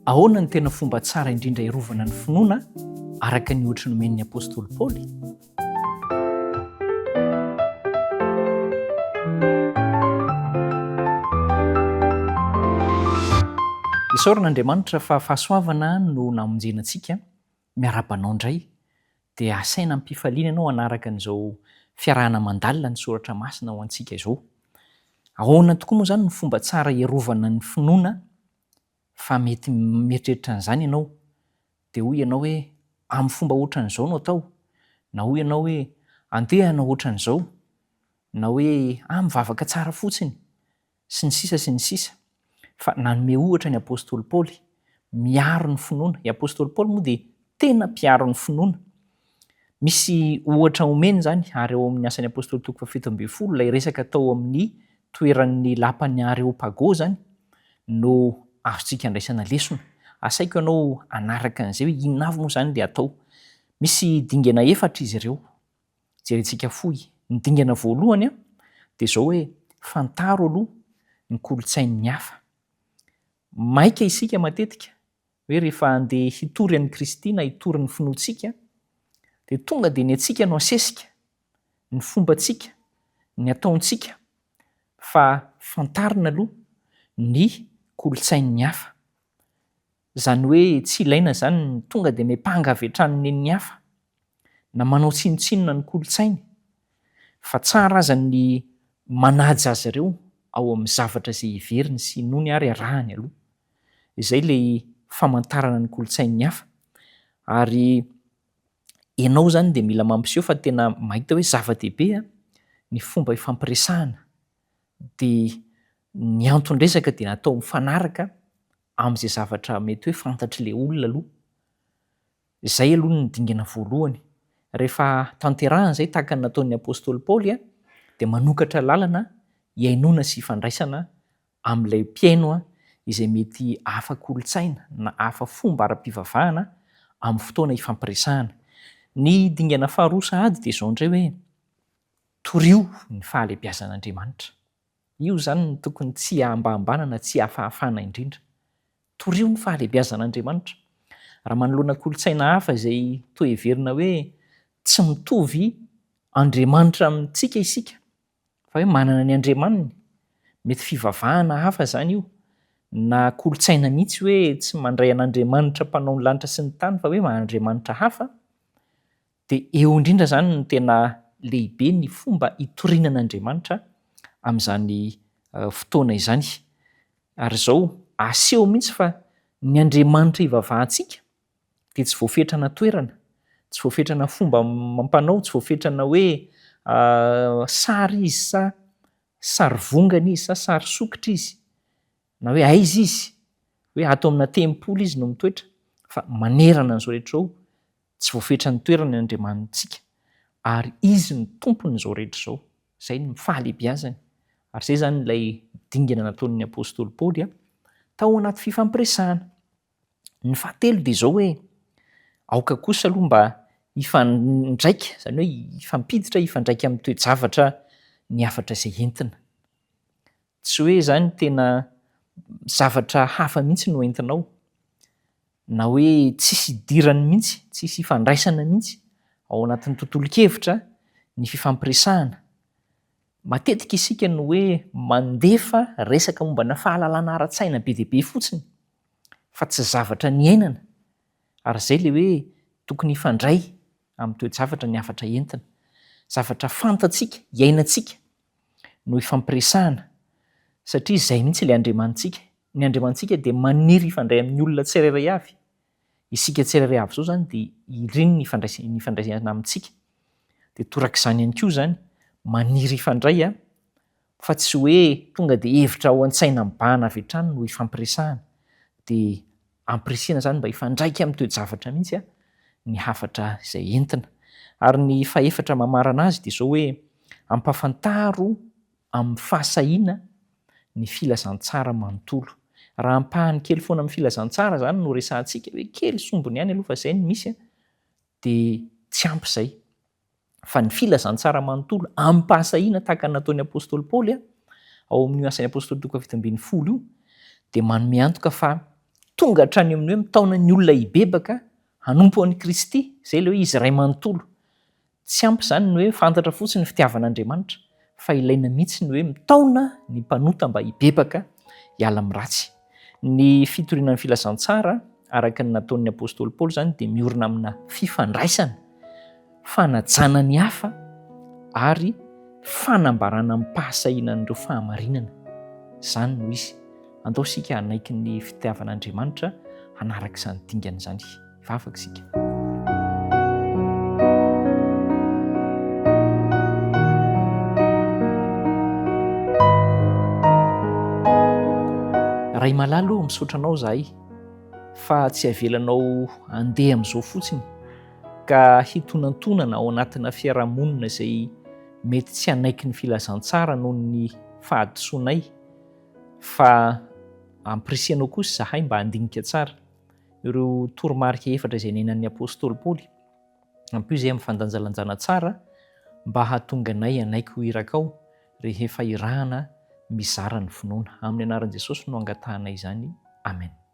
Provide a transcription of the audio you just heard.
Ahoana no tena fomba tsara indrindra hiarovana ny finoana, araka ny ohatra nomen'ny apostoly Paoly? Isaorana Andriamanitra fa fahasoavana no namonjena antsika, miarahaba anao indray, dia asaina amim-pifaliana ianao hanaraka an'izao fiarahana mandalina ny soratra masina ho antsika izao. Ahoana tokoa moa izany no fomba tsara hiarovana ny finoana fa mety mieritreritra an'izany ianao, dia hoy ianao hoe amin'ny fomba ohatran'izao no atao, na hoy ianao hoe andeha hanao ohatran'izao, na hoe ah mivavaka tsara fotsiny, sy ny sisa sy ny sisa Fa nanome ohatra ny apostoly Paoly, miaro ny finoana. I apostoly Paoly moa dia tena mpiaro ny finoana. Misy ohatra omeny izany ary ao amin'ny Asan'ny Apostoly toko fahafito ambin'ny folo ilay resaka tao amin'ny toeran'ny lapan'ny Areopago izany no azontsika andraisana lesona. Asaiko ianao hanaraka an'izay hoe inona avy moa izany ilay atao. Misy dingana efatra izy ireo. Jerentsika fohy. Ny dingana voalohany dia izao hoe fantaro aloha ny kolontsain'ny hafa. Maika isika matetika hoe rehefa handeha hitory an'i Kristy na hitory ny finoantsika dia tonga dia ny antsika no asesika, ny fombantsika, ny ataontsika fa fantarina aloha ny kolontsain'ny hafa. Izany hoe tsy ilaina izany ny tonga dia miampanga avy hatrany nen'ny hafa na manao tsinontsinona ny kolontsainy fa tsara aza ny manaja azy ireo ao amin'ny zavatra izay heveriny sy inoany ary arahany aloha. Izay ilay famantarana ny kolontsain'ny hafa. Ary ianao izany dia mila mampiseho fa tena mahita hoe zava-dehibe ny fomba ifampiresahana. Dia ny anton-dresaka dia natao mifanaraka amin'izay zavatra mety hoe fantatr'ilay olona aloha. Izay aloha ny dingana voalohany. Rehefa tanterahana izay tahaka ny nataon'ny apostoly Paoly dia manokatra lalana hihainoana sy hifandraisana amin'ilay mpihaino izay mety hafa kolontsaina na hafa fomba ara-pivavahana amin'ny fotoana ifampiresahana. Ny dingana faharoa sahady dia izao indray hoe, torio ny fahalehibiazan'Andriamanitra. Io izany no tokony tsy hahambahambana na tsy hahafahafahana indrindra. Torio ny fahalehibiazan'Andriamanitra. Raha manoloana kolontsaina hafa izay toa heverina hoe tsy mitovy Andriamanitra amintsika isika, fa hoe manana ny Andriamaniny, mety fivavahana hafa izany io, na kolontsaina mihitsy hoe tsy mandray an'Andriamanitra mpanao ny lanitra sy ny tany fa hoe manana Andriamanitra hafa, Dia eo indrindra izany no tena lehibe ny fomba hitoriana an'Andriamanitra amin'izany fotoana izany. Ary izao, aseho mihitsy fa ny Andriamanitra ivavahantsika dia tsy voafetrana toerana, tsy voafetrana fomba amam-panao, tsy voafetrana hoe sary izy sa sarivongana izy sa sary sokitra izy, na hoe aiza izy, hoe ato amina tempoly izy no mitoetra, fa manerana an'izao rehetra izao Tsy voafetra ny toerany ny Andriamanitsika ary Izy no Tompon'izao rehetra izao. Izay no fahalehibiazany. Ary izay izany ilay dingana nataon'ny apostoly Paoly tao anaty fifampiresahana. Ny fahatelo dia izao hoe, aoka kosa aloha mba hifandraika, izany hoe hifampiditra, hifandraika amin'ny toe-javatra ny hafatra izay entina. Tsy hoe izany tena zavatra hafa mihitsy no entinao, na hoe tsisy idirany mihitsy, tsisy ifandraisana mihitsy ao anatin'ny tontolon-kevitra ny fifampiresahana. Matetika isika no hoe mandefa resaka mombana fahalalana ara-tsaina be dia be fotsiny fa tsy zavatra niainana, ary izay ilay hoe tokony hifandray amin'ny toe-javatra ny hafatra entina. Zavatra fantatsika, iainantsika no ifampiresahana satria izay mihitsy ilay Andriamanitsika. Ny Andriamanitsika dia maniry hifandray amin'ny olona tsirairay avy. Isika tsirairay avy izao izany dia iriny ny ny hifandraisana amintsika. Dia torak'izany ihany koa izany, maniry hifandray an, fa tsy hoe tonga dia hevitra ao an-tsaina mibahana avy hatrany no ifampiresahana. Dia ampirisihana izany mba hifandraika amin'ny toe-javatra mihitsy ny hafatra izay entina. Ary ny fahefatra mamarana azy dia izao hoe, ampahafantaro amin'ny fahasahiana ny filazantsara manontolo. Raha ampahany kely foana amin'ny filazantsara izany no resahantsika, hoe kely sombiny ihany aloha fa izay no misy, dia tsy ampy izay. Fa ny filazantsara manontolo amim-pahasahiana tahaka ny nataon'ny apostoly Paoly ao amin'io Asan'ny Apostoly toko fahafito ambin'ny folo io dia manome antoka fa Tonga hatrany amin'ny hoe mitaona ny olona hibebaka hanompo an'i Kristy, izay ilay hoe izy iray manontolo. Tsy ampy izany ny hoe fantatra fotsiny ny fitiavan'Andriamanitra, fa ilaina mihitsy ny hoe mitaona ny mpanota mba hibebaka hiala amin'ny ratsy. Ny fitoriana ny filazantsara araka ny nataon'ny apostoly Paoly izany dia miorina amina fifandraisana, fanajana ny hafa ary fanambarana amim-pahasahiana an'ireo fahamarinana. Izany no izy. Andao isika hanaiky ny fitiavan'Andriamanitra hanaraka izany dingana izany. Hivavaka isika. Ray malala ô, misaotra anao izahay fa tsy avelanao handeha amin'izao fotsiny ka hitonantonana ao anatina fiarahamonina izay mety tsy hanaiky ny filazantsara noho ny fahadisoanay fa ampirisihanao kosa izahay mba handinika tsara ireo toromarika efatra izay niainan'ny apostoly Paoly. Ampio izay amin'ny fandanjalanjana tsara mba hahatonga anay hanaiky ho irakao rehefa irahana mizara ny finoana. Amin'ny anaran'i Jesosy no angatahanay izany. Amen.